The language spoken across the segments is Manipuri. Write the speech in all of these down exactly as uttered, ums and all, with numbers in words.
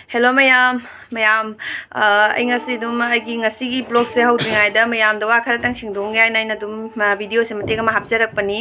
Hello ꯃꯌꯥꯝ, ꯃꯌꯥꯝ, ꯑ, ꯑꯩ ꯉꯁꯤ ꯑꯗꯨꯝ ꯑꯩꯒꯤ ꯉꯁꯤꯒꯤ vlogꯁꯦ ꯍꯧꯗ꯭ꯔꯤꯉꯩꯗ ꯃꯌꯥꯝꯗ ꯋꯥ ꯈꯔꯇꯪ ꯁꯦꯡꯗꯣꯛꯅꯤꯡꯉꯥꯏꯅ ꯑꯩꯅ ꯑꯗꯨꯝ, ꯑ, videoꯁꯦ ꯃꯇꯦꯛ ꯑꯃ ꯍꯥꯞꯆꯔꯛꯄꯅꯤ꯫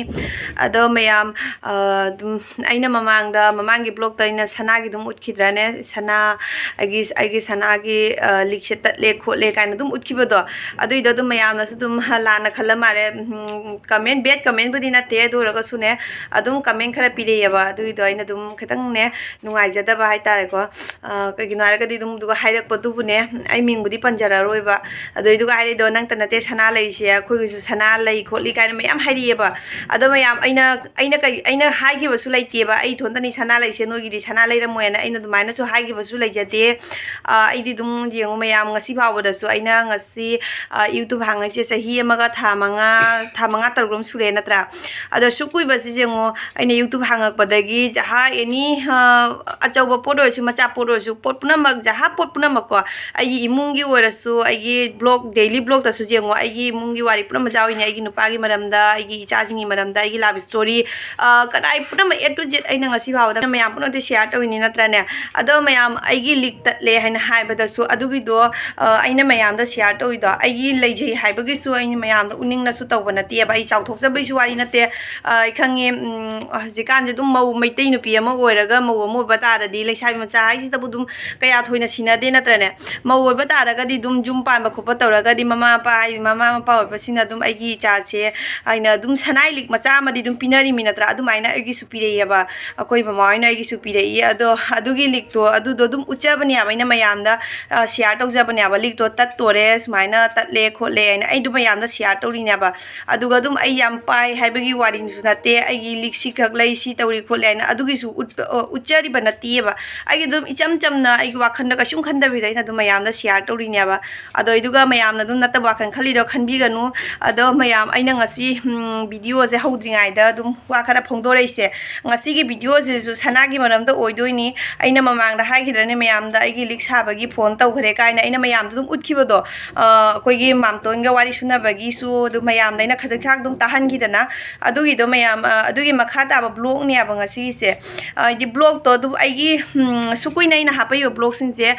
ꯑꯗꯣ ꯃꯌꯥꯝ, ꯑ, ꯑꯗꯨꯝ ꯑꯩꯅ ꯃꯃꯥꯡꯗ, ꯃꯃꯥꯡꯒꯤ vlogꯇ ꯑꯩꯅ ꯁꯅꯥꯒꯤ ꯑꯗꯨꯝ ꯎꯠꯈꯤꯗ꯭ꯔꯥꯅꯦ? ꯁꯅꯥ, ꯑꯩꯒꯤ, ꯑꯩꯒꯤ ꯁꯅꯥꯒꯤ, ꯑ, ꯂꯤꯛꯁꯦ ꯇꯠꯂꯦ ꯈꯣꯠꯂꯦ ꯀꯥꯏꯅ ꯑꯗꯨꯝ ꯎꯠꯈꯤꯕꯗꯣ, ꯑꯗꯨꯏꯗꯣ ꯑꯗꯨꯝ ꯃꯌꯥꯝꯅꯁꯨ ꯑꯗꯨꯝ ꯂꯥꯟꯅ ꯈꯜꯂ ꯃꯥꯜꯂꯦ꯫ ꯎꯝ, comment, bad commentꯕꯨꯗꯤ ꯅꯠꯇꯦ, ꯑꯗꯨ ꯑꯣꯏꯔꯒꯁꯨꯅꯦ, ꯑꯗꯨꯝ comment ꯈꯔ ꯄꯤꯔꯛꯑꯦꯕ꯫ ꯑꯗꯨꯒꯤꯗꯣ ꯑꯩꯅ ꯑꯗꯨꯝ ꯈꯤꯇꯪꯅꯦ, ꯅꯨꯡꯉꯥꯏꯖꯗꯕ ꯍꯥꯏꯇꯥꯔꯦꯀꯣ꯫ ꯑ, ꯀꯩꯒꯤꯅꯣ ꯍꯥꯏꯔꯒꯗꯤ ꯑꯗꯨꯝ ꯑꯗꯨꯒ ꯍꯥꯏꯔꯛꯄꯗꯨꯕꯨꯅꯦ, ꯑꯩ ꯃꯤꯡꯕꯨꯗꯤ ꯄꯟꯖꯔꯛꯑꯔꯣꯏꯕ꯫ ꯑꯗꯨꯏꯗꯨꯒ ꯍꯥꯏꯔꯛꯏꯗꯣ, "ꯅꯪꯇ ꯅꯠꯇꯦ ꯁꯅꯥ ꯂꯩꯔꯤꯁꯦ, ꯑꯩꯈꯣꯏꯒꯤꯁꯨ ꯁꯅꯥ ꯂꯩ ꯈꯣꯠꯂꯤ" ꯀꯥꯏꯅ ꯃꯌꯥꯝ ꯍꯥꯏꯔꯛꯑꯦꯕ꯫ ꯑꯗꯣ ꯃꯌꯥꯝ, ꯑꯩꯅ, ꯑꯩꯅ ꯀꯩ, ꯑꯩꯅ ꯍꯥꯏꯈꯤꯕꯁꯨ ꯂꯩꯇꯦꯕ, "ꯑꯩ ꯏꯊꯣꯟꯇꯅꯤ ꯁꯅꯥ ꯂꯩꯁꯦ, ꯅꯣꯏꯒꯤꯗꯤ ꯁꯅꯥ ꯂꯩꯔꯝꯃꯣꯏꯅ" ꯑꯩꯅ ꯑꯗꯨꯃꯥꯏꯅꯁꯨ ꯍꯥꯏꯈꯤꯕꯁꯨ ꯂꯩꯖꯗꯦ꯫ ꯑ, ꯑꯩꯗꯤ ꯑꯗꯨꯝ ꯌꯦꯡꯉꯨ ꯃꯌꯥꯝ, ꯉꯁꯤ ꯐꯥꯎꯕꯗꯁꯨ ꯑꯩꯅ ꯉꯁꯤ, ꯑ, YouTube ꯍꯥꯡꯉꯛꯏꯁꯦ ꯆꯍꯤ ꯑꯃꯒ ꯊꯥ ꯃꯉꯥ, ꯊꯥ ꯃꯉꯥ ꯇꯔꯨꯛ ꯑꯃ ꯁꯨꯔꯦ ꯅꯠꯇ꯭ꯔꯥ? ꯑꯗꯣ ꯁꯨꯛ ꯀꯨꯏꯕꯁꯤ ꯌꯦꯡꯉꯣ, ꯑꯩꯅ YouTube ꯍꯥꯡꯉꯛꯄꯗꯒꯤ ꯖꯍꯥ ꯑꯦꯅꯤ, ꯑ, ꯑꯆꯧꯕ ꯄꯣꯠ ꯑꯣꯏꯔꯁꯨ, ꯃꯆꯥ ꯄꯣꯠ ꯑꯣꯏꯔꯁꯨ, ꯄꯣꯠ ꯄꯨꯝꯅꯃꯛ, ꯖꯍꯥ ꯄꯣꯠ ꯄꯨꯝꯅꯃꯛꯀꯣ, ꯑꯩꯒꯤ ꯏꯃꯨꯡꯒꯤ ꯑꯣꯏꯔꯁꯨ, ꯑꯩꯒꯤ vlog, daily vlogꯇꯁꯨ ꯌꯦꯡꯉꯣ, ꯑꯩꯒꯤ ꯏꯃꯨꯡꯒꯤ ꯋꯥꯔꯤ ꯄꯨꯝꯅꯃꯛ ꯌꯥꯎꯔꯤꯅꯦ, ꯑꯩꯒꯤ ꯅꯨꯄꯥꯒꯤ ꯃꯔꯝꯗ, ꯑꯩꯒꯤ ꯏꯆꯥꯁꯤꯡꯒꯤ ꯃꯔꯝꯗ, ꯑꯩꯒꯤ love story, ꯑ, ꯀꯗꯥꯏ ꯄꯨꯝꯅꯃꯛ A to Z ꯑꯩꯅ ꯉꯁꯤ ꯐꯥꯎꯕꯗ ꯃꯌꯥꯝ ꯄꯨꯝꯅꯃꯛꯇ share ꯇꯧꯔꯤꯅꯤ ꯅꯠꯇ꯭ꯔꯅꯦ? ꯑꯗꯣ ꯃꯌꯥꯝ, ꯑꯩꯒꯤ ꯂꯤꯛ ꯇꯠꯂꯦ ꯍꯥꯏꯅ ꯍꯥꯏꯕꯗꯁꯨ ꯑꯗꯨꯒꯤꯗꯣ, ꯑ, ꯑꯩꯅ ꯃꯌꯥꯝꯗ share ꯇꯧꯔꯤꯗꯣ ꯑꯩꯒꯤ ꯂꯩꯖꯩ ꯍꯥꯏꯕꯒꯤꯁꯨ ꯑꯩꯅ ꯃꯌꯥꯝꯗ ꯎꯅꯤꯡꯅꯁꯨ ꯇꯧꯕ ꯅꯠꯇꯦꯕ, ꯑꯩ ꯆꯥꯎꯊꯣꯛꯆꯕꯒꯤꯁꯨ ꯋꯥꯔꯤ ꯅꯠꯇꯦ꯫ ꯑ, ꯑꯩ ꯈꯪꯉꯦ, ꯎꯝ, ꯍꯧꯖꯤꯛꯀꯥꯟꯁꯦ ꯑꯗꯨꯝ ꯃꯧ, ꯃꯩꯇꯩ ꯅꯨꯄꯤ ꯑꯃ ꯑꯣꯏꯔꯒ ꯃꯧ ꯑꯃ ꯑꯣꯏꯕ ꯇꯥꯔꯗꯤ, ꯂꯩꯁꯥꯕꯤ ꯃꯆꯥ ꯍꯥꯏꯁꯤꯗꯕꯨ ꯑꯗꯨꯝ ꯀꯌꯥ ꯊꯣꯏꯅ ꯁꯤꯟꯅꯗꯦ ꯅꯠꯇ꯭ꯔꯅꯦ? ꯃꯧ ꯑꯣꯏꯕ ꯇꯥꯔꯒꯗꯤ ꯑꯗꯨꯝ ꯌꯨꯝ ꯄꯥꯟꯕ ꯈꯣꯠꯄ ꯇꯧꯔꯒꯗꯤ ꯃꯃꯥ ꯃꯄꯥ ꯍꯥꯏꯗꯤ ꯃꯃꯥ ꯃꯄꯥ ꯑꯣꯏꯕꯁꯤꯡꯅ ꯑꯗꯨꯝ ꯑꯩꯒꯤ ꯏꯆꯥꯁꯦ ꯑꯩꯅ ꯑꯗꯨꯝ ꯁꯅꯥꯏ ꯂꯤꯛ ꯃꯆꯥ ꯑꯃꯗꯤ ꯑꯗꯨꯝ ꯄꯤꯅꯔꯤꯃꯤ ꯅꯠꯇ꯭ꯔꯥ? ꯑꯗꯨꯃꯥꯏꯅ ꯑꯩꯒꯤꯁꯨ ꯄꯤꯔꯛꯑꯦꯕ, ꯑꯩꯈꯣꯏ ꯃꯃꯥ ꯍꯣꯏꯅ ꯑꯩꯒꯤꯁꯨ ꯄꯤꯔꯛꯏ꯫ ꯑꯗꯣ ꯑꯗꯨꯒꯤ ꯂꯤꯛꯇꯣ, ꯑꯗꯨꯗꯣ ꯑꯗꯨꯝ ꯎꯠꯆꯕꯅꯦꯕ ꯑꯩꯅ ꯃꯌꯥꯝꯗ, ꯑ, share ꯇꯧꯖꯕꯅꯦꯕ, ꯂꯤꯛꯇꯣ ꯇꯠꯇꯣꯔꯦ, ꯁꯨꯃꯥꯏꯅ ꯇꯠꯂꯦ ꯈꯣꯠꯂꯦ ꯍꯥꯏꯅ ꯑꯩꯗꯣ ꯃꯌꯥꯝꯗ share ꯇꯧꯔꯤꯅꯦꯕ꯫ ꯑꯗꯨꯒ ꯑꯗꯨꯝ ꯑꯩ ꯌꯥꯝ ꯄꯥꯏ ꯍꯥꯏꯕꯒꯤ ꯋꯥꯔꯤꯁꯨ ꯅꯠꯇꯦ, ꯑꯩꯒꯤ ꯂꯤꯛ ꯁꯤ ꯈꯛ ꯂꯩ, ꯁꯤ ꯇꯧꯔꯤ ꯈꯣꯠꯂꯤ ꯍꯥꯏꯅ ꯑꯗꯨꯒꯤꯁꯨ ꯎꯠꯄ, ꯑ, ꯎꯠꯆꯔꯤꯕ ꯅꯠꯇꯦꯕ꯫ ꯑꯩꯒꯤ ꯑꯗꯨꯝ ꯏꯆꯝ ꯆꯝꯅ ꯑꯩꯒꯤ ꯋꯥꯈꯜꯗ ꯀꯩꯁꯨꯝ ꯈꯟꯗꯕꯤꯗ ꯑꯩꯅ ꯑꯗꯨꯝ ꯃꯌꯥꯝꯗ share ꯇꯧꯔꯤꯅꯦꯕ꯫ ꯑꯗꯣ ꯑꯗꯨꯒ ꯃꯌꯥꯝꯅ ꯑꯗꯨꯝ ꯅꯠꯇꯕ ꯋꯥꯈꯜ ꯈꯜꯂꯤꯗꯣ ꯈꯟꯕꯤꯒꯅꯨ꯫ ꯑꯗꯣ ꯃꯌꯥꯝ, ꯑꯩꯅ ꯉꯁꯤ, ꯎꯝ, videoꯁꯦ ꯍꯧꯗ꯭ꯔꯤꯉꯩꯗ ꯑꯗꯨꯝ ꯋꯥ ꯈꯔ ꯐꯣꯡꯗꯣꯔꯛꯏꯁꯦ, ꯉꯁꯤꯒꯤ videoꯁꯤꯁꯨ ꯁꯅꯥꯒꯤ ꯃꯔꯝꯗ ꯑꯣꯏꯗꯣꯏꯅꯤ꯫ ꯑꯩꯅ ꯃꯃꯥꯡꯗ ꯍꯥꯏꯈꯤꯗ꯭ꯔꯅꯦ ꯃꯌꯥꯝꯗ, ꯑꯩꯒꯤ ꯂꯤꯛ ꯁꯥꯕꯒꯤ phone ꯇꯧꯈ꯭ꯔꯦ ꯀꯥꯏꯅ ꯑꯩꯅ ꯃꯌꯥꯝꯗ ꯑꯗꯨꯝ ꯎꯠꯈꯤꯕꯗꯣ, ꯑ, ꯑꯩꯈꯣꯏꯒꯤ ꯃꯥꯝꯇꯣꯟꯒ ꯋꯥꯔꯤ ꯁꯨꯅꯕꯒꯤꯁꯨ ꯑꯗꯨꯝ ꯃꯌꯥꯝꯗ ꯑꯩꯅ ꯈꯖꯤꯛ ꯈꯔ ꯑꯗꯨꯝ ꯇꯥꯍꯟꯈꯤꯗꯅ, ꯑꯗꯨꯒꯤꯗꯣ ꯃꯌꯥꯝ, ꯑ, ꯑꯗꯨꯒꯤ ꯃꯈꯥ ꯇꯥꯕ vlogꯅꯦꯕ ꯉꯁꯤꯒꯤꯁꯦ꯫ ꯑ, ꯍꯥꯏꯗꯤ vlogꯇꯣ ꯑꯗꯨꯝ ꯑꯩꯒꯤ, ꯎꯝ, ꯁꯨꯛ ꯀꯨꯏꯅ ꯑꯩꯅ ꯍꯥꯞꯄꯛꯏꯕ ꯕ꯭ꯂꯣꯛꯁꯤꯡꯁꯦ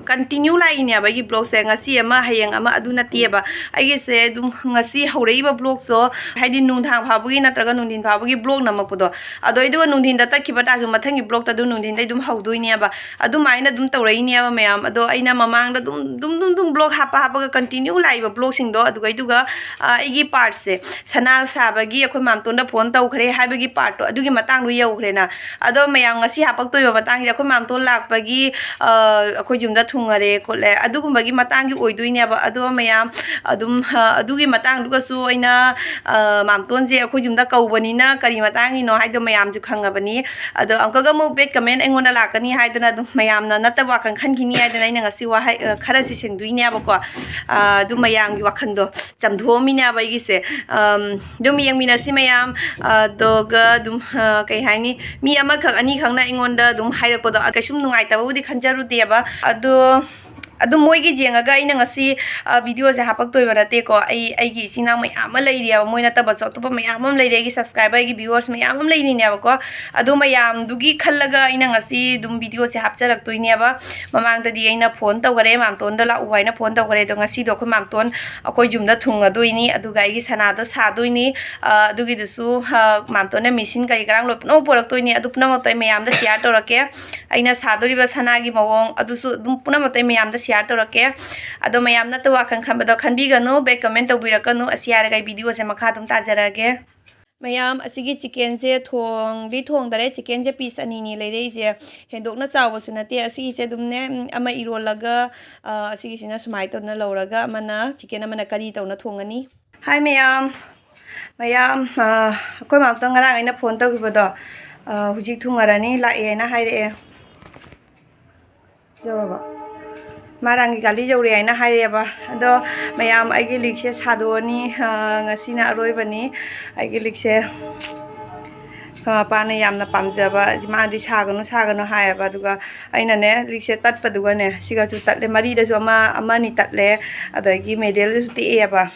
ꯀꯟꯇꯤꯅ꯭ꯌꯨ ꯂꯥꯛꯏꯅꯦꯕ꯫ ꯑꯩꯒꯤ ꯕ꯭ꯂꯣꯛꯁꯦ ꯉꯁꯤ ꯑꯃ, ꯍꯌꯦꯡ ꯑꯃ, ꯑꯗꯨ ꯅꯠꯇꯦꯕ꯫ ꯑꯩꯒꯤꯁꯦ ꯑꯗꯨꯝ ꯉꯁꯤ ꯍꯧꯔꯛꯏꯕ ꯕ꯭ꯂꯣꯛꯁꯨ, ꯍꯥꯏꯗꯤ ꯅꯨꯡꯗꯥꯡ ꯐꯥꯎꯕꯒꯤ ꯅꯠꯇ꯭ꯔꯒ ꯅꯨꯡꯊꯤꯟ ꯐꯥꯎꯕꯒꯤ ꯕ꯭ꯂꯣꯛ ꯅꯝꯃꯛꯄꯗꯣ, ꯑꯗꯣ ꯑꯗꯨꯒ ꯅꯨꯡꯊꯤꯟꯗ ꯇꯠꯈꯤꯕ ꯇꯥꯔꯁꯨ ꯃꯊꯪꯒꯤ ꯕ꯭ꯂꯣꯛꯇ ꯑꯗꯨꯝ ꯅꯨꯡꯊꯤꯟꯗ ꯑꯗꯨꯝ ꯍꯧꯗꯣꯏꯅꯦꯕ꯫ ꯑꯗꯨꯃꯥꯏꯅ ꯑꯗꯨꯝ ꯇꯧꯔꯛꯏꯅꯦꯕ ꯃꯌꯥꯝ꯫ ꯑꯗꯣ ꯑꯩꯅ ꯃꯃꯥꯡꯗ ꯑꯗꯨꯝ ꯑꯗꯨꯝ ꯑꯗꯨꯝ ꯑꯗꯨꯝ ꯕ꯭ꯂꯣꯛ ꯍꯥꯞꯄ ꯍꯥꯞꯄꯒ ꯀꯟꯇꯤꯅ꯭ꯌꯨ ꯂꯥꯛꯏꯕ ꯕ꯭ꯂꯣꯛꯁꯤꯡꯗꯣ, ꯑꯗꯨꯒꯩꯗꯨꯒ ꯑꯩꯒꯤ ꯄꯥꯔꯠꯁꯦ, ꯁꯅꯥ ꯁꯥꯕꯒꯤ ꯑꯩꯈꯣꯏ ꯃꯥꯝꯇꯣꯟꯗ ꯐꯣꯟ ꯇꯧꯈ꯭ꯔꯦ ꯍꯥꯏꯕꯒꯤ ꯄꯥꯔꯠꯇꯣ, ꯑꯗꯨꯒꯤ ꯃꯇꯥꯡꯗꯣ ꯌꯧꯈ꯭ꯔꯦꯅ꯫ ꯑꯗꯣ ꯃꯌꯥꯝ, ꯉꯁꯤ ꯍꯥꯄꯛꯇꯣꯏꯕ ꯃꯇꯥꯡꯁꯤꯗ ꯑꯩꯈꯣꯏ ꯃꯥꯝꯇꯣꯟ ꯂꯥꯛꯄꯒꯤ, ꯑ, ꯑꯩꯈꯣꯏ ꯌꯨꯝꯗ ꯊꯨꯡꯉꯔꯦ ꯈꯣꯠꯂꯦ, ꯑꯗꯨꯒꯨꯝꯕꯒꯤ ꯃꯇꯥꯡꯒꯤ ꯑꯣꯏꯗꯣꯏꯅꯦꯕ꯫ ꯑꯗꯣ ꯃꯌꯥꯝ, ꯑꯗꯨꯝ, ꯑ, ꯑꯗꯨꯒꯤ ꯃꯇꯥꯡꯗꯨꯒꯁꯨ ꯑꯩꯅ, ꯑ, ꯃꯥꯝꯇꯣꯟꯁꯦ ꯑꯩꯈꯣꯏ ꯌꯨꯝꯗ ꯀꯧꯕꯅꯤꯅ ꯀꯔꯤ ꯃꯇꯥꯡꯒꯤꯅꯣ ꯍꯥꯏꯗꯣ ꯃꯌꯥꯝꯁꯨ ꯈꯪꯉꯕꯅꯤ꯫ ꯑꯗꯣ ꯑꯃꯨꯛꯀꯒ ꯑꯃꯨꯛ ꯕꯦꯠ ꯀꯃꯦꯟ ꯑꯩꯉꯣꯟꯗ ꯂꯥꯛꯀꯅꯤ ꯍꯥꯏꯗꯅ ꯑꯗꯨꯝ ꯃꯌꯥꯝꯅ ꯅꯠꯇꯕ ꯋꯥꯈꯜ ꯈꯟꯈꯤꯅꯤ ꯍꯥꯏꯗꯅ ꯑꯩꯅ ꯉꯁꯤ ꯋꯥꯍꯩ, ꯑ, ꯈꯔꯁꯤ ꯁꯦꯡꯗꯣꯏꯅꯦꯕꯀꯣ꯫ ꯑ, ꯑꯗꯨ ꯃꯌꯥꯝꯒꯤ ꯋꯥꯈꯜꯗꯣ ꯆꯥꯝꯊꯣꯛꯑꯝꯃꯤꯅꯦꯕ ꯑꯩꯒꯤꯁꯦ꯫ ꯑꯝ, ꯑꯗꯨꯝ ꯌꯦꯡꯃꯤꯟꯅꯁꯤ ꯃꯌꯥꯝ꯫ ꯑꯗꯨꯒ ꯑꯗꯨꯝ, ꯑ, ꯀꯩ ꯍꯥꯏꯅꯤ, ꯃꯤ ꯑꯃꯈꯛ ꯑꯅꯤꯈꯛꯅ ꯑꯩꯉꯣꯟꯗ ꯑꯗꯨꯝ ꯍꯥꯏꯔꯛꯄꯗꯣ, ꯑ, ꯀꯩꯁꯨꯝ ꯅꯨꯡꯉꯥꯏꯇꯕꯕꯨꯗꯤ ꯈꯟꯖꯔꯨꯗꯦꯕ꯫ ꯑꯗꯣ ꯑꯗꯨꯝ ꯃꯣꯏꯒꯤ ꯌꯦꯡꯉꯒ ꯑꯩꯅ ꯉꯁꯤ, ꯑ, ꯚꯤꯗꯤꯑꯣꯁꯦ ꯍꯥꯄꯛꯇꯣꯏꯕ ꯅꯠꯇꯦꯀꯣ꯫ ꯑꯩ, ꯑꯩꯒꯤ ꯏꯆꯤꯟ ꯏꯅꯥꯎ ꯃꯌꯥꯝ ꯑꯃ ꯂꯩꯔꯤꯑꯕ, ꯃꯣꯏ ꯅꯠꯇꯕꯁꯨ ꯑꯇꯣꯞꯄ ꯃꯌꯥꯝ ꯑꯃ ꯂꯩꯔꯤ, ꯑꯩꯒꯤ ꯁꯕꯁꯀ꯭ꯔꯥꯏꯕꯔ, ꯑꯩꯒꯤ ꯚꯤꯌꯨꯋꯔꯁ ꯃꯌꯥꯝ ꯑꯃ ꯂꯩꯔꯤꯅꯦꯕꯀꯣ꯫ ꯑꯗꯨ ꯃꯌꯥꯝꯗꯨꯒꯤ ꯈꯜꯂꯒ ꯑꯩꯅ ꯉꯁꯤ ꯑꯗꯨꯝ ꯚꯤꯗꯤꯑꯣꯁꯦ ꯍꯥꯞꯆꯔꯛꯇꯣꯏꯅꯦꯕ꯫ ꯃꯃꯥꯡꯗꯗꯤ ꯑꯩꯅ ꯐꯣꯟ ꯇꯧꯈꯔꯦ, ꯃꯥꯝꯇꯣꯟꯗ ꯂꯥꯛꯎ ꯍꯥꯏꯅ ꯐꯣꯟ ꯇꯧꯈꯔꯦ, ꯑꯗꯣ ꯉꯁꯤꯗꯣ ꯑꯩꯈꯣꯏ ꯃꯥꯝꯇꯣꯟ ꯑꯩꯈꯣꯏ ꯌꯨꯝꯗ ꯊꯨꯡꯉꯗꯣꯏꯅꯤ, ꯑꯗꯨꯒ ꯑꯩꯒꯤ ꯁꯅꯥꯗꯣ ꯁꯥꯗꯣꯏꯅꯤ꯫ ꯑ, ꯑꯗꯨꯒꯤꯗꯨꯁꯨ, ꯑ, ꯃꯥꯝꯇꯣꯟꯅ ꯃꯦꯆꯤꯟ ꯀꯔꯤ ꯀꯔꯥꯡ ꯂꯣꯏ ꯄꯨꯝꯅꯃꯛ ꯄꯨꯔꯛꯇꯣꯏꯅꯤ, ꯑꯗꯨ ꯄꯨꯝꯅꯃꯛꯇꯣ ꯑꯩ ꯃꯌꯥꯝꯗ ꯁꯤꯌꯥꯔ ꯇꯧꯔꯛꯀꯦ꯫ ꯑꯩꯅ ꯁꯥꯗꯣꯔꯤꯕ ꯁꯅꯥꯒꯤ ꯃꯑꯣꯡ ꯑꯗꯨꯁꯨ ꯑꯗꯨꯝ ꯄꯨꯝꯅꯃꯛꯇꯣ ꯑꯩ ꯃꯌꯥꯝꯗ ꯁꯤꯌꯥꯔ ꯇꯧꯔꯛꯀꯦ꯫ ꯑꯗꯣ ꯃꯌꯥꯝꯅ ꯑꯇꯣꯞꯄ ꯋꯥꯈꯜ ꯈꯟꯕꯗꯣ ꯈꯟꯕꯤꯒꯅꯨ, ꯕꯦꯠ ꯀꯃꯦꯟ ꯇꯧꯕꯤꯔꯛꯀꯅꯨ꯫ ꯑꯁꯤ ꯍꯥꯏꯔꯒ ꯑꯩ ꯚꯤꯗꯤꯑꯣꯁꯦ ꯃꯈꯥ ꯑꯗꯨꯝ ꯇꯥꯖꯔꯛꯑꯒꯦ꯫ ꯃꯌꯥꯝ, ꯑꯁꯤꯒꯤ ꯆꯤꯀꯦꯟꯁꯦ ꯊꯣꯡꯗꯤ ꯊꯣꯡꯗꯔꯦ꯫ ꯆꯤꯀꯦꯟꯁꯦ ꯄꯤꯁ ꯑꯅꯤꯅꯤ ꯂꯩꯔꯛꯏꯁꯦ꯫ ꯍꯦꯟꯗꯣꯛꯅ ꯆꯥꯎꯕꯁꯨ ꯅꯠꯇꯦ꯫ ꯑꯁꯤꯒꯤꯁꯦ ꯑꯗꯨꯝꯅꯦ, ꯎꯝ, ꯑꯃ ꯏꯔꯣꯜꯂꯒ, ꯑ, ꯑꯁꯤꯒꯤꯁꯤꯅ ꯁꯨꯃꯥꯏꯅ ꯇꯧꯗꯅ ꯂꯧꯔꯒ ꯑꯃꯅ ꯆꯤꯀꯦꯟ ꯑꯃꯅ ꯀꯔꯤ ꯇꯧꯅ ꯊꯣꯡꯉꯅꯤ꯫ ꯍꯥꯏ ꯃꯌꯥꯝ, ꯃꯌꯥꯝ, ꯑ, ꯑꯩꯈꯣꯏ ꯃꯥꯝꯇꯣꯟ ꯉꯔꯥꯡ ꯑꯩꯅ ꯐꯣꯟ ꯇꯧꯈꯤꯕꯗꯣ, ꯑ, ꯍꯧꯖꯤꯛ ꯊꯨꯡꯉꯔꯅꯤ, ꯂꯥꯛꯑꯦꯅ ꯍꯥꯏꯔꯛꯑꯦ꯫ ꯌꯧꯔꯕꯣ? ꯃꯥꯔꯥꯡꯒꯤ ꯒꯥꯔꯤ ꯌꯧꯔꯦ ꯍꯥꯏꯅ ꯍꯥꯏꯔꯛꯑꯦꯕ꯫ ꯑꯗꯣ ꯃꯌꯥꯝ, ꯑꯩꯒꯤ ꯂꯤꯛꯁꯦ ꯁꯥꯗꯣꯛꯑꯅꯤ꯫ ꯑ, ꯉꯁꯤꯅ ꯑꯔꯣꯏꯕꯅꯤ ꯑꯩꯒꯤ ꯂꯤꯛꯁꯦ꯫ ꯑꯩꯈꯣꯏ ꯃꯄꯥꯅ ꯌꯥꯝꯅ ꯄꯥꯝꯖꯕ, ꯃꯥꯗꯤ "ꯁꯥꯒꯅꯨ, ꯁꯥꯒꯅꯨ" ꯍꯥꯏꯌꯦꯕ꯫ ꯑꯗꯨꯒ ꯑꯩꯅꯅꯦ, ꯂꯤꯛꯁꯦ ꯇꯠꯄꯗꯨꯒꯅꯦ, ꯁꯤꯒꯁꯨ ꯇꯠꯂꯦ, ꯃꯔꯤꯗꯁꯨ ꯑꯃ, ꯑꯃꯅꯤ ꯇꯠꯂꯦ, ꯑꯗꯒꯤ ꯃꯦꯗꯦꯜꯗꯁꯨ ꯇꯦꯛꯑꯦꯕ꯫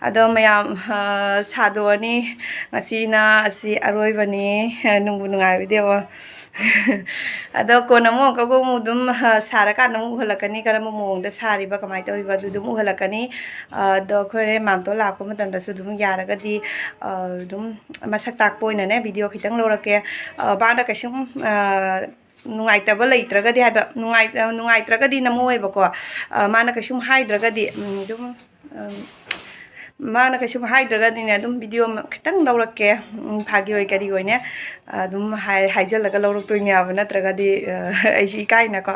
ꯑꯗꯣ ꯃꯌꯥꯝ, ꯑ, ꯁꯥꯗꯣꯛꯑꯅꯤ꯫ ꯉꯁꯤꯅ ꯑꯁꯤ ꯑꯔꯣꯏꯕꯅꯤ꯫ ꯅꯨꯡꯕꯨ ꯅꯨꯡꯉꯥꯏꯕꯤꯗꯦꯕꯣ꯫ ꯑꯗꯣ ꯀꯣꯟꯅ ꯑꯃꯨꯛ ꯑꯃꯨꯛꯀ ꯑꯃꯨꯛ ꯑꯗꯨꯝ, ꯑ, ꯁꯥꯔꯀꯥꯟꯗ ꯑꯃꯨꯛ ꯎꯍꯜꯂꯛꯀꯅꯤ, ꯀꯔꯝꯕ ꯃꯑꯣꯡꯗ ꯁꯥꯔꯤꯕ, ꯀꯃꯥꯏꯅ ꯇꯧꯔꯤꯕ, ꯑꯗꯨ ꯑꯗꯨꯝ ꯎꯍꯜꯂꯛꯀꯅꯤ꯫ ꯑ, ꯑꯗꯣ ꯑꯩꯈꯣꯏ ꯍꯣꯔꯦꯟ ꯃꯥꯝꯇꯣꯟ ꯂꯥꯛꯄ ꯃꯇꯝꯗꯁꯨ ꯑꯗꯨꯝ ꯌꯥꯔꯒꯗꯤ, ꯑ, ꯑꯗꯨꯝ ꯃꯁꯛ ꯇꯥꯛꯄ ꯑꯣꯏꯅꯅꯦ ꯚꯤꯗꯤꯑꯣ ꯈꯤꯇꯪ ꯂꯧꯔꯛꯀꯦ꯫ ꯑ, ꯃꯥꯅ ꯀꯩꯁꯨꯝ, ꯑ, ꯅꯨꯡꯉꯥꯏꯇꯕ ꯂꯩꯇ꯭ꯔꯒꯗꯤ ꯍꯥꯏꯕ, ꯅꯨꯡꯉꯥꯏ-, ꯑ, ꯅꯨꯡꯉꯥꯏꯇ꯭ꯔꯒꯗꯤ ꯅꯝꯃꯛꯑꯣꯏꯕꯀꯣ꯫ ꯑ, ꯃꯥꯅ ꯀꯩꯁꯨꯝ ꯍꯥꯏꯗ꯭ꯔꯒꯗꯤ, ꯎꯝ, ꯑꯗꯨꯝ, ꯑ, ꯃꯥꯅ ꯀꯩꯁꯨꯝ ꯍꯥꯏꯗ꯭ꯔꯒꯗꯤꯅꯦ, ꯑꯗꯨꯝ ꯚꯤꯗꯤꯑꯣ ꯑꯃ ꯈꯤꯇꯪ ꯂꯧꯔꯛꯀꯦ꯫ ꯎꯝ, ꯐꯥꯒꯤ ꯑꯣꯏ ꯀꯔꯤ ꯑꯣꯏꯅꯦ꯫ ꯑꯗꯨꯝ ꯍꯥꯏ-, ꯍꯥꯏꯖꯤꯜꯂꯒ ꯂꯧꯔꯛꯇꯣꯏꯅꯦꯕ, ꯅꯠꯇ꯭ꯔꯒꯗꯤ, ꯑ, ꯑꯩꯁꯨ ꯏꯀꯥꯏꯅꯀꯣ꯫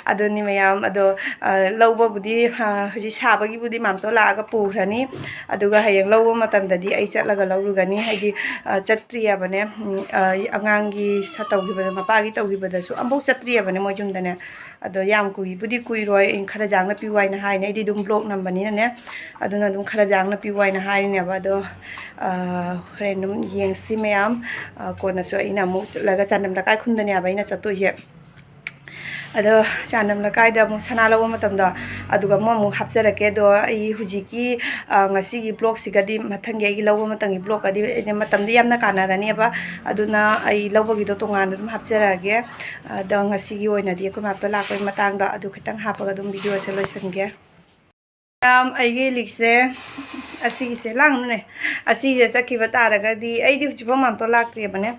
ꯑꯗꯨꯅꯤ ꯃꯌꯥꯝ꯫ ꯑꯗꯣ, ꯑ, ꯂꯧꯕꯕꯨꯗꯤ, ꯑ, ꯍꯧꯖꯤꯛ ꯁꯥꯕꯒꯤꯕꯨꯗꯤ ꯃꯥꯝꯇꯣꯟ ꯂꯥꯛꯑꯒ ꯄꯨꯈ꯭ꯔꯅꯤ꯫ ꯑꯗꯨꯒ ꯍꯌꯦꯡ ꯂꯧꯕ ꯃꯇꯝꯗꯗꯤ ꯑꯩ ꯆꯠꯂꯒ ꯂꯧꯔꯨꯒꯅꯤ꯫ ꯍꯥꯏꯗꯤ, ꯑ, ꯆꯠꯇ꯭ꯔꯤꯑꯕꯅꯦ꯫ ꯎꯝ, ꯑ, ꯑꯉꯥꯡꯒꯤ ꯁ-, ꯇꯧꯈꯤꯕꯗ, ꯃꯄꯥꯒꯤ ꯇꯧꯈꯤꯕꯗꯁꯨ ꯑꯝꯐꯥꯎ ꯆꯠꯇ꯭ꯔꯤꯑꯕꯅꯦ ꯃꯣꯏ ꯌꯨꯝꯗꯅꯦ꯫ ꯑꯗꯣ ꯌꯥꯝ ꯀꯨꯏꯕꯨꯗꯤ ꯀꯨꯏꯔꯣꯏ, ꯑꯩ ꯈꯔ ꯌꯥꯡꯅ ꯄꯤꯌꯨ ꯍꯥꯏꯅ ꯍꯥꯏꯅꯦ꯫ ꯑꯩꯗꯤ ꯑꯗꯨꯝ ꯕ꯭ꯂꯣꯛ ꯅꯝꯕꯅꯤꯅꯅꯦ, ꯑꯗꯨꯅ ꯑꯗꯨꯝ ꯈꯔ ꯌꯥꯡꯅ ꯄꯤꯌꯨ ꯍꯥꯏꯅ ꯍꯥꯏꯔꯤꯅꯦꯕ꯫ ꯑꯗꯣ, ꯑ, ꯍꯣꯔꯦꯟ ꯑꯗꯨꯝ ꯌꯦꯡꯁꯤ ꯃꯌꯥꯝ꯫ ꯑ, ꯀꯣꯟꯅꯁꯨ ꯑꯩꯅ ꯑꯃꯨꯛ ꯆꯠꯂꯒ ꯆꯥꯟꯅꯝ ꯂꯩꯀꯥꯏ ꯈꯨꯟꯗꯅꯦꯕ ꯑꯩꯅ ꯆꯠꯇꯣꯏꯁꯦ꯫ ꯑꯗꯣ ꯆꯥꯟꯅꯝ ꯂꯩꯀꯥꯏꯗ ꯑꯃꯨꯛ ꯁꯅꯥ ꯂꯧꯕ ꯃꯇꯝꯗꯣ, ꯑꯗꯨꯒ ꯑꯃꯨꯛ, ꯑꯃꯨꯛ ꯍꯥꯞꯆꯔꯛꯀꯦ꯫ ꯑꯗꯣ ꯑꯩ ꯍꯧꯖꯤꯛꯀꯤ, ꯑ, ꯉꯁꯤꯒꯤ ꯕ꯭ꯂꯣꯛꯁꯤꯒꯗꯤ ꯃꯊꯪꯒꯤ ꯑꯩꯒꯤ ꯂꯧꯕ ꯃꯇꯝꯒꯤ ꯕ꯭ꯂꯣꯛꯀꯗꯤ ꯑꯩꯅ ꯃꯇꯝꯗꯤ ꯌꯥꯝꯅ ꯀꯥꯟꯅꯔꯅꯦꯕ꯫ ꯑꯗꯨꯅ ꯑꯩ ꯂꯧꯕꯒꯤꯗꯣ ꯇꯣꯉꯥꯟꯅ ꯑꯗꯨꯝ ꯍꯥꯞꯆꯔꯛꯑꯒꯦ꯫ ꯑꯗꯣ ꯉꯁꯤꯒꯤ ꯑꯣꯏꯅꯗꯤ ꯑꯩꯈꯣꯏ ꯃꯥꯝꯇꯣꯟ ꯂꯥꯛꯄꯒꯤ ꯃꯇꯥꯡꯗꯣ ꯑꯗꯨ ꯈꯤꯇꯪ ꯍꯥꯞꯄꯒ ꯑꯗꯨꯝ ꯚꯤꯗꯤꯑꯣꯁꯦ ꯂꯣꯏꯁꯤꯟꯒꯦ꯫ ꯃꯌꯥꯝ, ꯑꯩꯒꯤ ꯂꯤꯛꯁꯦ, ꯑꯁꯤꯒꯤꯁꯦ, ꯂꯥꯡꯅꯨꯅꯦ, ꯑꯁꯤꯁꯦ ꯆꯠꯈꯤꯕ ꯇꯥꯔꯒꯗꯤ, ꯑꯩꯗꯤ ꯍꯧꯖꯤꯛꯐꯥꯎ ꯃꯥꯝꯇꯣꯟ ꯂꯥꯛꯇ꯭ꯔꯤꯕꯅꯦ꯫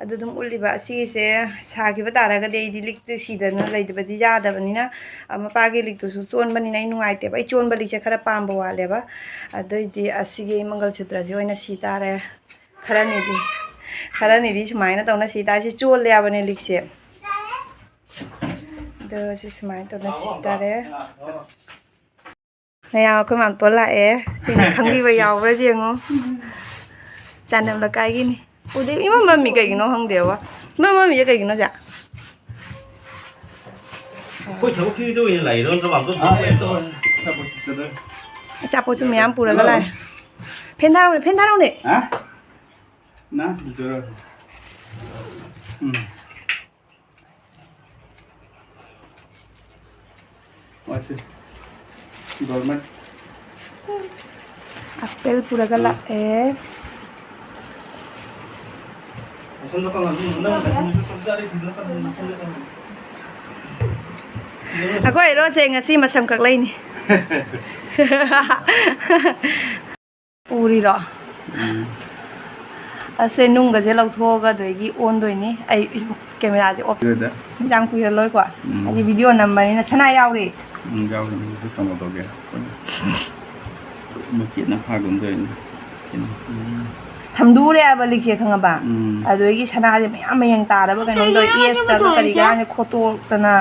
ꯑꯗꯨ ꯑꯗꯨꯝ ꯎꯠꯂꯤꯕ, ꯑꯁꯤꯒꯤꯁꯦ ꯁꯥꯈꯤꯕ ꯇꯥꯔꯒꯗꯤ ꯑꯩꯗꯤ ꯂꯤꯛꯇꯨ ꯁꯤꯗꯅ ꯂꯩꯇꯕꯗꯤ ꯌꯥꯗꯕꯅꯤꯅ, ꯑ, ꯃꯄꯥꯒꯤ ꯂꯤꯛꯇꯨꯁꯨ ꯆꯣꯟꯕꯅꯤꯅ ꯑꯩ ꯅꯨꯡꯉꯥꯏꯇꯦꯕ꯫ ꯑꯩ ꯆꯣꯟꯕ ꯂꯤꯛꯁꯦ ꯈꯔ ꯄꯥꯝꯕ ꯋꯥꯠꯂꯦꯕ꯫ ꯑꯗꯨꯏꯗꯤ ꯑꯁꯤꯒꯤ ꯑꯩ ꯃꯪꯒꯜ ꯁꯨꯇ꯭ꯔꯁꯦ ꯑꯣꯏꯅ ꯁꯤ ꯇꯥꯔꯦ꯫ ꯈꯔꯅꯤꯗꯤ, ꯈꯔꯅꯤꯗꯤ ꯁꯨꯃꯥꯏꯅ ꯇꯧꯅ ꯁꯤ ꯇꯥꯔꯦ꯫ ꯁꯤ ꯆꯣꯜꯂꯦ ꯍꯥꯏꯕꯅꯦ ꯂꯤꯛꯁꯦ꯫ ꯑꯗꯣ ꯁꯤ ꯁꯨꯃꯥꯏꯅ ꯇꯧꯅ ꯁꯤ ꯇꯥꯔꯦ꯫ ꯃꯌꯥꯝ, ꯑꯩꯈꯣꯏ ꯃꯥꯝꯇꯣꯟ ꯂꯥꯛꯑꯦ꯫ ꯁꯤꯅ ꯈꯪꯕꯤꯕ ꯌꯥꯎꯕ꯭ꯔꯥ ꯌꯦꯡꯉꯣ꯫ ꯆꯥꯟꯅꯝ ꯂꯩꯀꯥꯏꯒꯤꯅꯤ꯫ ꯎꯗꯦ, ꯏꯃꯝ ꯃꯝꯃꯤ ꯀꯩꯒꯤꯅꯣ ꯈꯪꯗꯦꯕ꯫ ꯏꯃꯝ ꯃꯝꯃꯤꯁꯦ ꯀꯩꯒꯤꯅꯣ, ꯁꯦ? ꯑꯩꯈꯣꯏ ꯊꯕꯛ ꯁꯨꯏꯗ ꯑꯣꯏꯅ ꯂꯥꯛꯏꯔꯣ, ꯅꯠꯇ꯭ꯔ ꯃꯥꯝꯇꯣꯟ ꯊꯕꯛ ꯂꯩꯕ꯭ꯔꯣ? ꯑꯆꯥꯄꯣꯠꯁꯨ ꯃꯌꯥꯝ ꯄꯨꯔꯒ ꯂꯥꯛꯑꯦ꯫ ꯐꯦꯟ ꯊꯥꯔꯛꯎꯅꯦ, ꯐꯦꯟ ꯊꯥꯔꯛꯎꯅꯦ꯫ ꯍꯥ? ꯅꯪ ꯁꯤꯗꯔ? ꯎꯝ꯫ ꯋꯥꯁꯦ꯫ ꯒꯣꯔꯃꯦꯟ꯫ ꯑꯄꯦꯜ ꯄꯨꯔꯒ ꯎꯝ꯫ ꯂꯥꯛꯑꯦ꯫ ꯑꯩꯈꯣꯏ ꯍꯦꯔꯣꯁꯦ ꯉꯁꯤ ꯃꯁꯝ ꯀꯛꯂꯛꯏꯅꯤ꯫ ꯎꯔꯤꯔꯣ? ꯎꯝ꯫ ꯑꯁꯦ ꯅꯨꯡꯒꯁꯦ ꯂꯧꯊꯣꯛꯑꯒ ꯑꯗꯨꯗꯒꯤ ꯑꯣꯟꯗꯣꯏꯅꯤ꯫ ꯑꯩ ꯀꯦꯃꯦꯔꯥꯁꯦ ꯑꯣꯐ꯫ ꯑꯗꯨꯗ꯫ ꯌꯥꯝ ꯀꯨꯏꯔꯔꯣꯏꯀꯣ꯫ ꯎꯝ꯫ ꯍꯥꯏꯗꯤ ꯚꯤꯗꯤꯑꯣ ꯅꯝꯕꯅꯤꯅ ꯁꯅꯥ ꯌꯥꯎꯔꯤ꯫ ꯎꯝ, ꯌꯥꯎꯔꯤ꯫ ꯑꯗꯨ ꯀꯩꯅꯣ ꯇꯧꯒꯦ꯫ ꯃꯆꯦꯠꯅ ꯐꯥꯒꯨꯝ ꯇꯧꯔꯤꯅꯤ꯫ ꯎꯝ꯫ ꯊꯝꯗꯣꯛꯎꯔꯦ ꯍꯥꯏꯕ ꯂꯤꯛꯁꯦ, ꯈꯪꯉꯕ? ꯎꯝ꯫ ꯑꯗꯨꯗꯒꯤ ꯁꯅꯥꯁꯦ ꯃꯌꯥꯝ ꯃꯌꯦꯡ ꯇꯥꯔꯕ ꯀꯩꯅꯣꯝ ꯇꯧꯔꯦ꯫ ꯑꯦꯁꯇꯒ ꯀꯔꯤ ꯀꯔꯥꯅꯦ ꯈꯣꯠꯇꯣꯛꯇꯅ꯫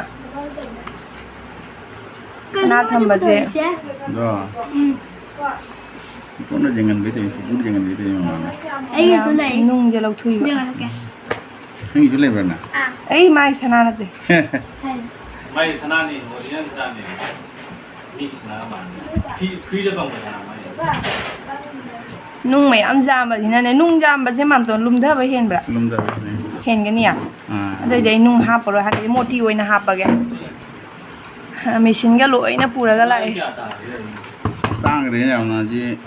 ꯁꯅꯥ ꯊꯝꯕꯁꯦ꯫ ꯑꯗꯣ꯫ ꯎꯝ꯫ ꯄꯨꯟꯅ ꯌꯦꯡꯍꯟꯕꯩ ꯇꯧꯔꯤꯅꯤ, ꯄꯨꯄꯨꯗ ꯌꯦꯡꯍꯟꯕꯩ ꯇꯧꯔꯤꯅꯤ ꯃꯃꯥꯅ꯫ ꯑꯩꯒꯤꯁꯨ ꯂꯩ꯫ ꯅꯨꯡꯁꯦ ꯂꯧꯊꯣꯛꯏꯕ꯫ ꯌꯦꯡꯍꯜꯂꯛꯀꯦ꯫ ꯅꯪꯒꯤꯁꯨ ꯂꯩꯕ꯭ꯔꯥꯅꯦ? ꯑꯥ꯫ ꯑꯩ ꯃꯥꯏ ꯁꯅꯥ ꯅꯠꯇꯦ꯫ ꯃꯥꯏ ꯁꯅꯥꯅꯤ, original ꯁꯅꯥꯅꯤ꯫ ꯃꯤꯒꯤ ꯁꯅꯥꯒ ꯃꯥꯟꯅꯗꯦ꯫ ꯐ꯭ꯔꯤ-, ꯐ꯭ꯔꯤꯗ ꯐꯪꯕ ꯁꯅꯥ ꯃꯥꯏ꯫ ꯅꯨꯡ ꯃꯌꯥꯝ ꯆꯥꯝꯕꯁꯤꯅꯅꯦ, ꯅꯨꯡ ꯆꯥꯝꯕꯁꯦ ꯃꯥꯝꯇꯣꯟ ꯂꯨꯝꯊꯕ ꯍꯦꯟꯕ꯭ꯔꯥ? ꯂꯨꯝꯊꯕ ꯍꯦꯟꯕꯅꯦ꯫ ꯍꯦꯟꯒꯅꯤ? ꯑꯥ꯫ ꯑꯗꯨꯏꯗꯤ ꯑꯩ ꯅꯨꯡ ꯍꯥꯞꯄꯔꯣꯏ, ꯍꯥꯏꯕꯗꯤ ꯃꯣꯇꯤ ꯑꯣꯏꯅ ꯍꯥꯞꯄꯒꯦ꯫ ꯃꯦꯆꯤꯟꯒ ꯂꯣꯏꯅ ꯄꯨꯔꯒ ꯂꯥꯛꯑꯦ꯫ ꯇꯥꯡꯈ꯭ꯔꯦ ꯌꯥꯝꯅ, ꯍꯧꯖꯤꯛ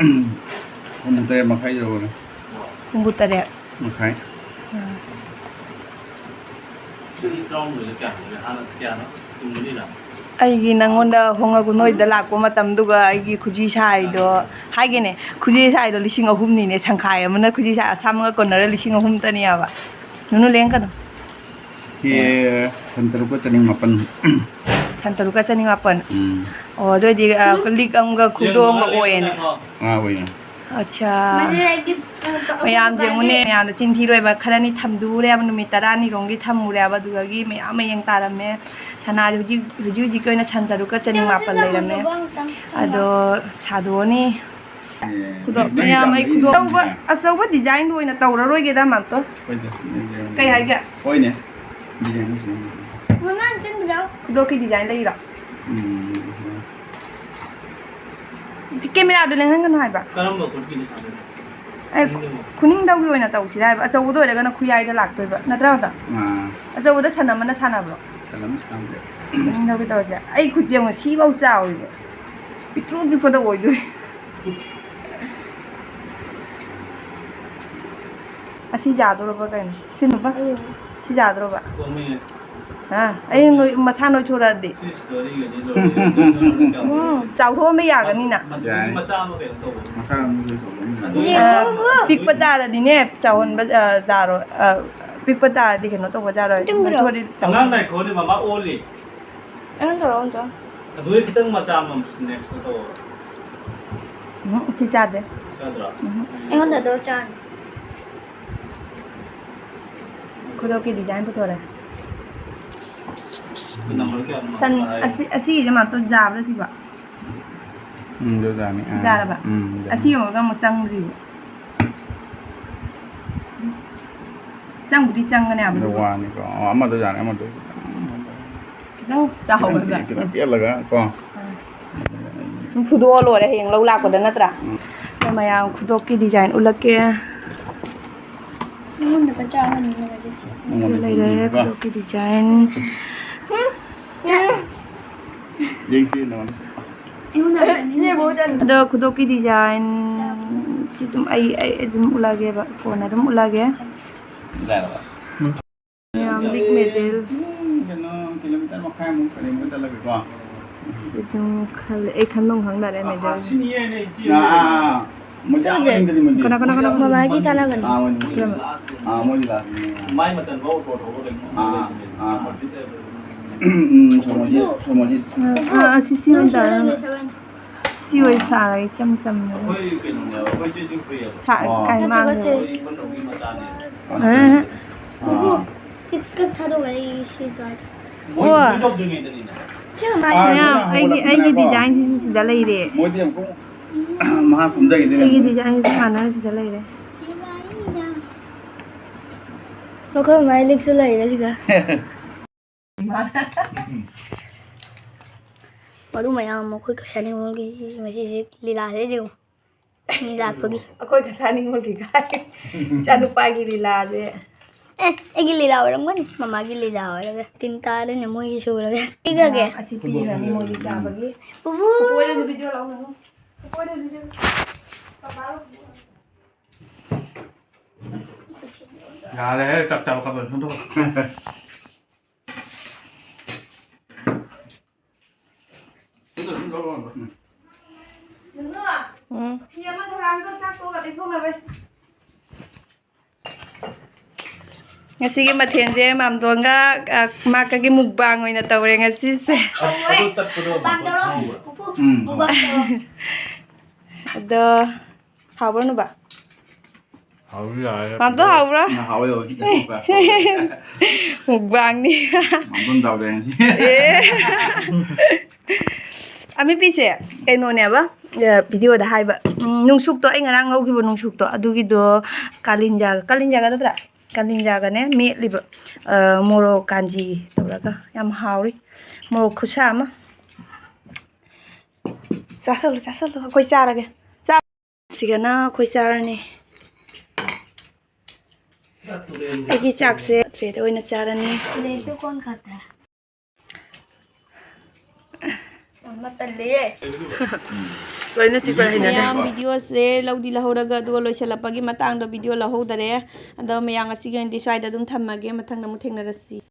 ꯄꯨꯡ ꯇꯔꯦꯠ ꯃꯈꯥꯏ ꯌꯧꯔꯦ꯫ ꯄꯨꯡꯕꯨ ꯇꯔꯦꯠ꯫ ꯃꯈꯥꯏ꯫ ꯎꯝ꯫ ꯑꯩꯒꯤ ꯅꯪꯉꯣꯟꯗ ꯍꯣꯡꯉꯛꯄ, ꯅꯣꯏꯗ ꯂꯥꯛꯄ ꯃꯇꯝꯗꯨꯒ ꯑꯩꯒꯤ ꯈꯨꯖꯤ ꯁꯥꯏꯗꯣ, ꯍꯥꯏꯒꯦꯅꯦ, ꯈꯨꯖꯤ ꯁꯥꯏꯗꯣ ꯂꯤꯁꯤꯡ ꯑꯍꯨꯝꯅꯤꯅꯦ, ꯁꯪꯈꯥꯏ ꯑꯃꯅ ꯈꯨꯖꯤ ꯁꯥꯏ ꯑꯁꯥꯃꯟꯒ ꯀꯣꯟꯅꯔ ꯂꯤꯁꯤꯡ ꯑꯍꯨꯝꯇꯅꯦꯕ꯫ ꯅꯨꯅꯨ ꯂꯦꯡꯀꯅꯨ꯫ ꯁꯤ ꯁꯟ ꯇꯔꯨꯛꯀ ꯆꯅꯤꯃꯥꯄꯟ꯫ ꯁꯟ ꯇꯔꯨꯛꯀ ꯆꯅꯤꯃꯥꯄꯟ? ꯎꯝ꯫ ꯑꯣ, ꯑꯗꯨ ꯑꯣꯏꯗꯤ, ꯑ, ꯂꯤꯛ ꯑꯃꯒ ꯈꯨꯗꯣ ꯑꯃꯒ ꯑꯣꯏꯌꯦꯅꯦ꯫ ꯑꯥ, ꯑꯣꯏꯌꯦ꯫ ꯑꯠꯆꯥ꯫ ꯃꯁꯤ ꯑꯩꯒꯤ, ꯑ, ꯃꯌꯥꯝ ꯌꯦꯡꯉꯨꯅꯦ, ꯃꯌꯥꯝꯅ ꯆꯤꯟ ꯊꯤꯔꯣꯏꯕ, ꯈꯔꯅꯤ ꯊꯝꯗꯨꯔꯦꯕ, ꯅꯨꯃꯤꯠ ꯇꯔꯥꯅꯤꯔꯣꯝꯒꯤ ꯊꯝꯃꯨꯔꯦꯕ, ꯑꯗꯨꯗꯒꯤ ꯃꯌꯥꯝ ꯃꯌꯦꯡ ꯇꯥꯔꯝꯃꯦ꯫ ꯁꯅꯥꯁꯦ ꯍꯧꯖꯤꯛ, ꯍꯧꯖꯤꯛ ꯍꯧꯖꯤꯛꯀꯤ ꯑꯣꯏꯅ ꯁꯟ ꯇꯔꯨꯛꯀ ꯆꯅꯤꯃꯥꯄꯟ ꯂꯩꯔꯝꯃꯦ꯫ ꯑꯗꯣ ꯁꯥꯗꯣꯛꯑꯅꯤ꯫ ꯈꯨꯗꯣ-, ꯃꯌꯥꯝ ꯑꯩ ꯈꯨꯗꯣ-, ꯑꯆꯧꯕ, ꯑꯆꯧꯕ ꯗꯤꯖꯥꯏꯟꯗꯣ ꯑꯣꯏꯅ ꯇꯧꯔꯔꯣꯏꯒꯦꯗ, ꯃꯥꯝꯇꯣꯟ꯫ ꯍꯣꯏꯗ, ꯗꯤꯖꯥꯏꯟ꯫ ꯀꯩ ꯍꯥꯏꯒꯦ? ꯍꯣꯏꯅꯦ, ꯗꯤꯖꯥꯏꯟ ꯁꯦꯝꯒꯦ꯫ ꯈꯨꯗꯣꯞꯀꯤ ꯗꯤꯖꯥꯏꯟ ꯂꯩꯔꯣ? ꯎꯝ꯫ ꯀꯦꯃꯦꯔꯥꯗꯣ ꯂꯦꯡꯍꯟꯒꯅꯨ ꯍꯥꯏꯕ꯫ ꯀꯔꯝꯕ ꯈꯨꯠꯀꯤꯅꯣ ꯁꯥꯗꯣꯏꯅꯣ? ꯑꯩ ꯈꯨꯅꯤꯡꯗꯧꯕ ꯑꯣꯏꯅ ꯇꯧꯁꯤꯔ ꯍꯥꯏꯕ꯫ ꯑꯆꯧꯕꯗ ꯑꯣꯏꯔꯒꯅ ꯈꯨꯌꯥꯏꯗ ꯂꯥꯛꯇꯣꯏꯕ, ꯅꯠꯇ꯭ꯔꯥ, ꯃꯥꯝꯇꯣꯟ? ꯑꯥ꯫ ꯑꯆꯧꯕꯗ ꯁꯟ ꯑꯃꯅ ꯁꯥꯟꯅꯕ꯭ꯔꯣ? ꯁꯟ ꯑꯃꯅ ꯁꯥꯟꯅꯕ꯭ꯔꯣ? ꯈꯨꯅꯤꯡꯗꯧꯒꯤ ꯇꯧꯔꯁꯦ꯫ ꯑꯩ ꯈꯨꯠꯁꯦ ꯌꯦꯡꯉꯣ, ꯁꯤꯐꯥꯎ ꯆꯥꯎꯋꯦꯕ꯫ ꯄꯤꯛꯇ꯭ꯔꯨ ꯄꯤꯛꯄꯗ ꯑꯣꯏꯗꯣꯏ꯫ ꯑꯁꯤ ꯌꯥꯗꯣꯔꯕ ꯀꯩꯅꯣ? ꯁꯤ ꯅꯨꯄꯥ? ꯁꯤ ꯌꯥꯗꯣꯔꯕ? ꯀꯣꯝꯃꯦ꯫ ꯑꯥ, ꯑꯩ ꯅꯣꯏ-, ꯃꯁꯥ ꯅꯣꯏꯊꯣꯔꯛꯑꯗꯤ꯫ ꯁꯤ ꯁꯤꯗꯣꯔꯤꯒꯗꯤ ꯂꯣꯏꯔꯦ꯫ ꯎꯝ, ꯆꯥꯎꯊꯣꯛꯍꯟꯕ ꯌꯥꯒꯅꯤꯅ꯫ ꯃꯗꯨꯗꯤ ꯌꯥꯏ꯫ ꯃꯆꯥ ꯑꯃ ꯀꯩꯅꯣ ꯇꯧꯕꯅꯤ꯫ ꯃꯆꯥ ꯑꯃ ꯀꯩꯅꯣ ꯇꯧꯕꯅꯤ꯫ ꯑꯗꯨꯒꯤ ꯑꯥ, ꯄꯤꯛꯄ ꯇꯥꯔꯗꯤꯅꯦ, ꯆꯥꯎꯍꯟꯕ, ꯑꯥ, ꯌꯥꯔꯣꯏ꯫ ꯑꯥ, ꯄꯤꯛꯄ ꯇꯥꯔꯗꯤ ꯀꯩꯅꯣ ꯇꯧꯕ ꯌꯥꯔꯣꯏ꯫ ꯇꯨꯝꯈ꯭ꯔꯣ꯫ ꯅꯣꯏꯊꯣꯔꯗꯤ ꯆꯥꯎ-, ꯑꯉꯥꯡ ꯂꯥꯏꯈꯣꯅꯦ, ꯃꯃꯥ ꯑꯣꯜꯂꯤ꯫ ꯑꯩꯉꯣꯟꯗ ꯇꯧꯔꯛꯑꯣ ꯑꯝꯇ꯫ ꯑꯗꯨꯗꯤ ꯈꯤꯇꯪ ꯃꯆꯥ ꯑꯃ next ꯇꯧꯔꯣ꯫ ꯎꯝ, ꯁꯤ ꯆꯥꯗꯦ꯫ ꯆꯥꯗ꯭ꯔꯣ? ꯎꯝ꯫ ꯑꯩꯉꯣꯟꯗ ꯑꯗꯣ ꯆꯥꯅꯤ꯫ ꯈꯨꯗꯣꯞꯀꯤ design ꯄꯨꯊꯣꯔꯛꯑꯦ꯫ ꯑꯗꯨ number ꯀꯌꯥꯅꯣ? ꯁꯟ, ꯍꯥꯏ꯫ ꯑꯁꯤ, ꯑꯁꯤꯒꯤꯁꯦ ꯃꯥꯇꯣ ꯌꯥꯕ꯭ꯔꯥ ꯁꯤꯕꯣ? ꯎꯝ, ꯑꯗꯨ ꯌꯥꯅꯤ꯫ ꯑꯥ꯫ ꯌꯥꯔꯕ? ꯎꯝ, ꯌꯥꯅꯤ꯫ ꯑꯁꯤ ꯌꯦꯡꯉꯒ ꯑꯃꯨꯛ ꯆꯪꯗ꯭ꯔꯤꯕ꯫ ꯆꯪꯕꯨꯗꯤ ꯆꯪꯒꯅꯤ ꯍꯥꯏꯕ, ꯑꯗꯨ ꯑꯗꯨꯒ ꯋꯥꯅꯤꯀꯣ꯫ ꯑꯣ, ꯑꯃꯗꯣ ꯌꯥꯅꯤ, ꯑꯃꯗꯣ꯫ ꯈꯤꯇꯪ ꯆꯥꯎꯒꯗ꯭ꯔꯥ? ꯈꯤꯇꯪ ꯄꯤꯛ-, ꯈꯤꯇꯪ ꯄꯤꯛꯍꯜꯂꯒ ꯀꯣ꯫ ꯑꯥ꯫ ꯑꯗꯨꯝ ꯐꯨꯗꯣꯛꯑ ꯂꯣꯏꯔꯦ ꯍꯌꯦꯡ ꯂꯧ ꯂꯥꯛꯄꯗ ꯅꯠꯇ꯭ꯔꯥ? ꯎꯝ꯫ ꯑꯗꯣ ꯃꯌꯥꯝ ꯈꯨꯗꯣꯞꯀꯤ design ꯎꯠꯂꯛꯀꯦ꯫ ꯑꯩꯉꯣꯟꯗ ꯈꯔ ꯆꯥꯍꯟꯅꯤꯡꯉꯦ ꯁꯤ꯫ ꯁꯤ ꯂꯩꯔꯦ ꯈꯨꯗꯣꯞꯀꯤ design꯫ ꯌꯦꯡꯁꯤ ꯅꯉꯣꯟꯗ꯫ ꯑꯗꯣ ꯈꯨꯗꯣꯞꯀꯤ design ꯁꯤ ꯑꯗꯨꯝ ꯑꯩ, ꯑꯩ ꯑꯗꯨꯝ ꯎꯠꯂꯛꯑꯒꯦꯕ, ꯀꯣꯟꯅ ꯑꯗꯨꯝ ꯎꯠꯂꯛꯑꯒꯦ꯫ ꯌꯥꯔꯕ? ꯃꯌꯥꯝ ꯂꯤꯛ medal꯫ ꯎꯝ, ꯀꯩꯅꯣ, kilometre ꯃꯈꯥꯏꯃꯨꯛ ꯀꯔꯤꯃꯨꯛ ꯆꯠꯂꯒꯀꯣ꯫ ꯑꯁ, ꯑꯗꯨꯝ ꯈꯜꯂꯦ꯫ ꯑꯩ ꯈꯟꯐꯝ ꯈꯪꯗꯔꯦ medal꯫ ꯑꯥ, ꯑꯥ, ꯑꯥ꯫ ꯃꯣꯏ ꯆꯥ ꯆꯠꯂꯨꯁꯦ꯫ ꯃꯅꯤꯡꯗꯗꯤ ꯃꯣꯏꯗꯤ꯫ ꯀꯅꯥ, ꯀꯅꯥ, ꯀꯅꯥ? ꯃꯃꯥꯒꯤ ꯆꯥꯟꯅꯒꯅꯤ꯫ ꯑꯥ, ꯃꯣꯏꯗꯤ ꯃꯣꯏꯗꯤ꯫ ꯀꯔꯝꯕ? ꯑꯥ, ꯃꯣꯏꯗꯤ ꯂꯥꯛꯑꯦ꯫ ꯃꯥꯏ ꯃꯆꯟ ꯐꯥꯎ ꯄꯣꯔꯛꯑꯣ ꯀꯩꯅꯣ꯫ ꯑꯥ, ꯑꯥ꯫ ꯎꯝ, ꯁꯣꯃꯣꯖꯤꯠ, ꯁꯣꯃꯣꯖꯤꯠ꯫ ꯑꯥ, ꯑꯥ, ꯁꯤ, ꯁꯤ ꯑꯣꯏꯅ ꯇꯧꯔꯣ꯫ ꯁꯤ ꯑꯣꯏ ꯁꯥꯔꯒ ꯏꯆꯝ ꯆꯝꯅ꯫ ꯑꯩꯈꯣꯏ ꯀꯩꯅꯣꯅꯦꯕ, ꯑꯩꯈꯣꯏ ꯆꯦꯁꯨ ꯐ꯭ꯔꯤ ꯍꯥꯏꯕ꯫ ꯁꯥ-, ꯑꯣ꯫ ꯀꯩ ꯅꯠꯇꯦ, ꯃꯥꯡꯉꯦ? ꯃꯆꯦ꯫ ꯑꯩꯈꯣꯏ ꯃꯅꯥꯎꯒꯤ ꯃꯆꯥꯅꯦ꯫ ꯑ꯫ ꯁꯤꯛꯁ ꯀꯛ ꯊꯥꯗꯣꯛꯑꯒ ꯑꯩ ꯁꯤ ꯇꯧꯔꯦ꯫ ꯃꯣꯏ ꯑꯣ꯫ ꯀꯩꯅꯣ ꯇꯧꯗ꯭ꯔꯤꯉꯩꯗꯅꯤꯅꯦ꯫ ꯁꯤ ꯃꯃꯥꯏ ꯑꯥ, ꯃꯌꯥꯝ, ꯑꯗꯨꯅ ꯑꯩꯒꯤ, ꯑꯩꯒꯤ ꯍꯧꯒꯠꯂꯛꯄꯅꯤꯅꯀꯣ꯫ Designꯁꯤꯁꯨ ꯁꯤꯗ ꯂꯩꯔꯦ꯫ ꯃꯣꯏꯗꯤ ꯑꯃꯨꯛ ꯃꯍꯥꯛ ꯀꯨꯝꯊꯈꯤꯗꯣꯏꯅꯦ ꯑꯩꯒꯤ ꯑꯃꯨꯛ꯫ Designꯁꯤꯁꯨ ꯍꯥꯟꯅ ꯁꯤꯗ ꯂꯩꯔꯦ꯫ ꯃꯈꯣꯏ ꯃꯃꯥꯏ ꯂꯤꯛꯁꯨ ꯂꯩꯔꯦ ꯁꯤꯗ꯫ ꯃꯗꯨ ꯃꯌꯥꯝ ꯑꯃ ꯑꯩꯈꯣꯏ ꯀꯁꯥꯔꯤ ꯅꯤꯉꯣꯜꯒꯤ ꯉꯁꯤꯁꯦ ꯂꯤꯂꯥꯁꯦ ꯌꯦꯡꯉꯨ꯫ ꯃꯤ ꯂꯥꯛꯄꯒꯤ꯫ ꯑꯩꯈꯣꯏ ꯀꯁꯥꯔꯤ ꯅꯤꯉꯣꯜꯒꯤ ꯀꯥꯏ? ꯏꯆꯥꯅꯨꯄꯥꯒꯤ ꯂꯤꯂꯥꯁꯦ꯫ ꯑꯦ, ꯑꯩꯒꯤ ꯂꯤꯂꯥ ꯑꯣꯏꯔꯝꯒꯅꯤ, ꯃꯃꯥꯒꯤ ꯂꯤꯂꯥ ꯑꯣꯏꯔꯒ꯫ ꯇꯤꯟ ꯇꯥꯔꯦꯅꯦ ꯃꯣꯏꯒꯤ ꯁꯨꯔꯒ꯫ ꯄꯤꯈ꯭ꯔꯒꯦ꯫ ꯑꯁꯤ ꯄꯤꯈ꯭ꯔꯅꯤ ꯃꯣꯏꯒꯤ ꯆꯥꯕꯒꯤ꯫ ꯄꯨꯄꯨ꯫ ꯄꯨꯄꯨ ꯍꯣꯏꯗꯁꯨ video ꯂꯥꯎꯅ꯫ ꯄꯨꯄꯨ ꯍꯣꯏꯗꯁꯨ video꯫ ꯄꯄꯥ꯫ ꯌꯥꯔꯦꯍꯦ, ꯆꯥꯛ ꯆꯥꯕ ꯀꯥꯞꯄ ꯁꯣꯝꯗ꯫ ꯎꯝ꯫ ꯐꯤ ꯑꯃ ꯊꯧꯔꯥꯡꯗꯣ ꯆꯥꯛ ꯇꯣꯛꯑꯒ ꯇꯩꯊꯣꯛꯅꯕ꯫ ꯉꯁꯤꯒꯤ ꯃꯊꯦꯜꯁꯦ ꯃꯥꯝꯗꯣꯟꯒ, ꯑ, ꯃꯥꯀꯒꯤ mukbang ꯑꯣꯏꯅ ꯇꯧꯔꯦ ꯉꯁꯤꯁꯦ꯫ ꯑꯗꯨ ꯇꯠꯄꯗꯣ ꯃꯥꯝꯗꯣꯟ ꯈꯪꯍꯧꯕ꯭ꯔꯥ? ꯎꯝ, ꯍꯥꯎꯋꯦ꯫ ꯑꯗꯣ ꯍꯥꯎꯕ꯭ꯔꯣ, ꯅꯨꯕ? ꯍꯥꯎꯕ ꯌꯥꯔꯦ꯫ ꯃꯥꯝꯗꯣꯟ ꯍꯥꯎꯕ꯭ꯔꯥ? ꯎꯝ, ꯍꯥꯎꯋꯦ, ꯍꯥꯎꯋꯦ꯫ Mukbangꯅꯤ꯫ ꯃꯥꯝꯗꯣꯟ ꯗꯥꯎ ꯌꯥꯏ ꯉꯁꯤ꯫ ꯑꯦ꯫ ꯑꯃꯤꯄꯤꯁꯦ ꯀꯩꯅꯣꯅꯦꯕ, ꯑ, videoꯗ ꯍꯥꯏꯕ, ꯎꯝ, ꯅꯨꯡꯁꯨꯛꯇꯣ, ꯑꯩ ꯉꯔꯥꯡ ꯉꯧꯈꯤꯕ ꯅꯨꯡꯁꯨꯛꯇꯣ, ꯑꯗꯨꯒꯤꯗꯣ ꯀꯥꯂꯤꯟꯖꯥꯒ, ꯀꯥꯂꯤꯟꯖꯥꯒ ꯅꯠꯇ꯭ꯔꯥ? ꯀꯥꯂꯤꯟꯖꯥꯒꯅꯦ ꯃꯦꯠꯂꯤꯕ, ꯑ, ꯃꯣꯔꯣꯛ ꯀꯥꯟꯖꯤ ꯇꯧꯔꯒ ꯌꯥꯝ ꯍꯥꯎꯔꯤ꯫ ꯃꯣꯔꯣꯛ ꯈꯨꯠꯁꯥ ꯑꯃ꯫ ꯆꯥꯁꯜꯂꯨ, ꯆꯥꯁꯜꯂꯨ, ꯑꯩꯈꯣꯏ ꯆꯥꯔꯒꯦ꯫ ꯆꯥ-, ꯁꯤꯒꯅ ꯑꯩꯈꯣꯏ ꯆꯥꯔꯅꯤ꯫ ꯑꯩꯒꯤ ꯆꯥꯛꯁꯦ plate ꯑꯣꯏꯅ ꯆꯥꯔꯅꯤ꯫ Plate ꯀꯣꯟ ꯈꯛꯇ꯫ ꯑꯃ ꯇꯜꯂꯦ꯫ ꯂꯣꯏꯅ ꯆꯤꯛꯄ ꯍꯩꯅꯗꯦ꯫ ꯃꯌꯥꯝ videoꯁꯦ ꯂꯧꯗꯤ ꯂꯧꯍꯧꯔꯒ ꯑꯗꯨꯒ ꯂꯣꯏꯁꯤꯜꯂꯛꯄꯒꯤ ꯃꯇꯥꯡꯗ video ꯂꯧꯍꯧꯗꯔꯦ꯫ ꯑꯗꯣ ꯃꯌꯥꯝ ꯉꯁꯤꯒꯤ ꯑꯣꯏꯅꯗꯤ ꯁ꯭ꯋꯥꯏꯗ ꯑꯗꯨꯝ ꯊꯝꯃꯒꯦ, ꯃꯊꯪꯗ ꯑꯃꯨꯛ ꯊꯦꯡꯅꯔꯁꯤ꯫